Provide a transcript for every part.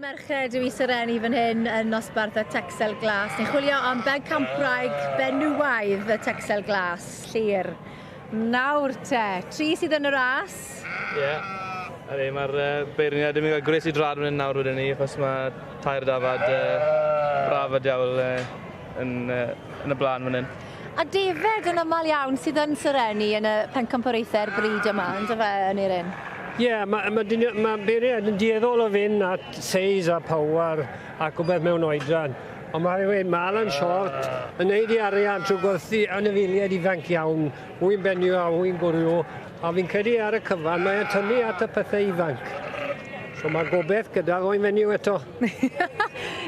merched yw i serennu fan hyn yn nosbarth y Texel Glas. Ni'n chwilio am bencampwraig benywaidd y Texel Glas, Llyr. Nawr te, 3 sydd yn y ras. Ie. Yeah. Ydy, mae'r beirniaid yn mynd i gwres i drad fan hyn nawr wedyn ni, achos mae tair dafad braf a diawl yn y blaen fan hyn. A defed yn aml iawn sydd yn serennu yn y pencampwriaethau'r bryd yma, ynddo fe, yn yr un? Ie, yeah, mae ma, ma beirniaid yn dueddol o fynd at seis a power ac wbeth mewn oedran. Ond mae rhywun, mae Alan Short yn neud i arian trwy gwerthu anifeiliaid ifanc iawn, hwy'n benyw a hwy'n gwryw, a fi'n credu ar y cyfan mae'n tynnu at y pethau ifanc. So mae gobeith gyda'r oen fenyw eto. Ie,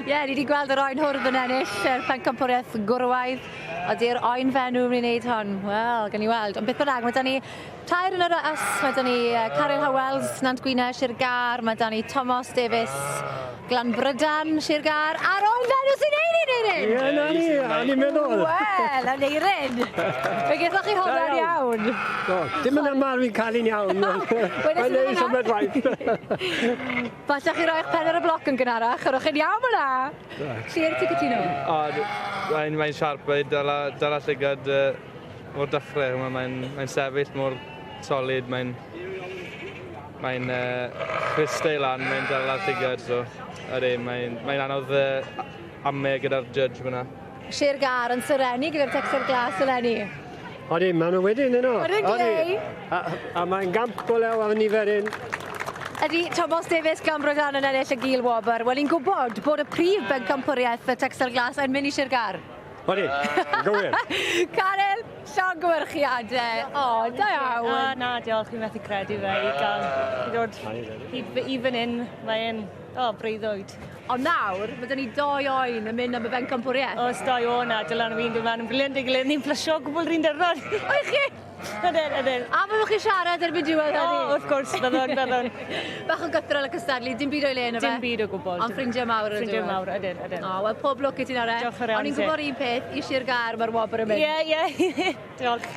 yeah, ni wedi gweld yr oen hwrdd yn ennill yr pencampwriaeth gwrywaidd. Ydy'r oen fenyw yn mynd i wneud hon? Wel, gan i weld. Ond beth bynnag, mae da ni tair yn y ras, mae da ni Caryl Howells, Nant Gwynau, Sir Gâr, mae da ni Thomas Davies, Glanbrydan, Sir Gâr, a'r oen fenyw sy'n neud i Neirin! Ie, na ni, a ni'n meddwl. Wel, a Neirin! Fe gethoch chi hwnna'n iawn. Do, dim yn aml fi'n cael un iawn. Mae'n neud symud waith. Falle chi roi'ch pen ar y bloc yn gynharach, yr o'ch chi'n iawn fyna. Llyr, ti'n cytuno? O, mae'n mae siarp, mae'n dala, dala llygad o'r dechrau. Mae'n mae sefyll mor solid, mae'n mae'n chrystau lan, mae'n dala llygad, so ydy, mae'n mae anodd ame gyda'r judge fyna. Sir Gâr yn serennu gyda'r Texel Glas eleni. Odi, maen nhw wedyn yno. Ydyn glei. A, a mae'n gamp go lew ar nifer un. Ydy Thomas Davies Glanbrydan yn ennill y gil wobr? Wel, ni'n gwybod bod y prif bencampwriaeth y Texel Glas yn mynd i Sir Gâr. Odi, gywir. Caryl, llongyfarchiadau. O, da iawn. O, na, diolch, fi'n methu credu fe i gael i ddod i fan hyn. Mae'n, o, breuddwyd. Ond nawr, mae 'da ni doi oen yn mynd am y bencampwriaeth. Oes, doi o na, Dylan a fi'n dod mewn yn briliant ei gilydd. Ni'n plysio gwbl rhywun dyrnod. Ych chi? Ydyn, ydyn. A fyddwch chi siarad erbyn diwedd heddi? O, wrth gwrs, byddwn, byddwn. Bach o gythrol y cystadlu, dim byd o'i le yna fe? Dim byd o gwbl. Ond ffrindiau mawr ydyn. Ffrindiau mawr, ydyn, ydyn. O, wel, pob lwc i ti nawr e. Diolch yn fawr. O'n i'n gwybod un peth, i Sir Gâr mae'r wobr yn mynd. Ie, ie. Diolch.